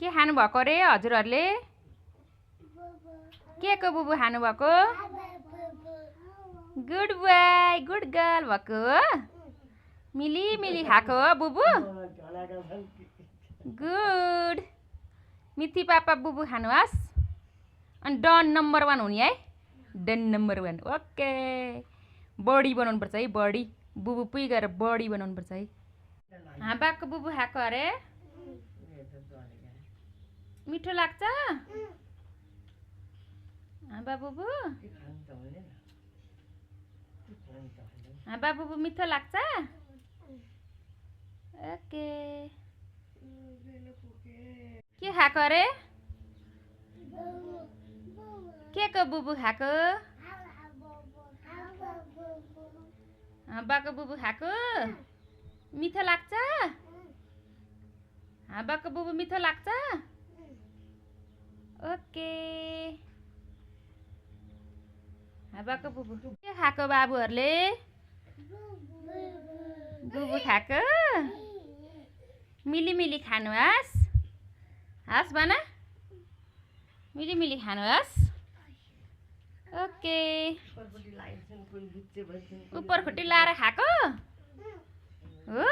के खानु भएको रे हजुरहरूले? के को बुबु खानु भएको? गुड बोय गुड गर्ल भएको हो? मिली मिली खाएको हो बुबु? गुड। मिथी पापा बुबु खानुहोस्। अनि डन नम्बर 1 हुने है? Done number 1 okay. बडी बनाउनुपर्छ है बडी। बुबु पुइ गएर बडी बनाउनुपर्छ है। हाँबाको बुबु खाएको अरे? मिठो लाग्छ? हाँबा बुबु? हाँबा बुबु मिठो लाग्छ? ओके। के खाएको अरे? के को बुबु खाएको? हाँबाको बुबु खाएको? मिठो लाग्छ? हाँबाको बुबु मिठो लाग्छ? ओके। हाँबाको बुबु के खाएको बाबुहरूले? बुबु खाएको? मिली मिली खानुहोस्। हस् भन। मिली मिली खानुहोस्। ओके। उपर खुट्टी लाएर खाएको? हो?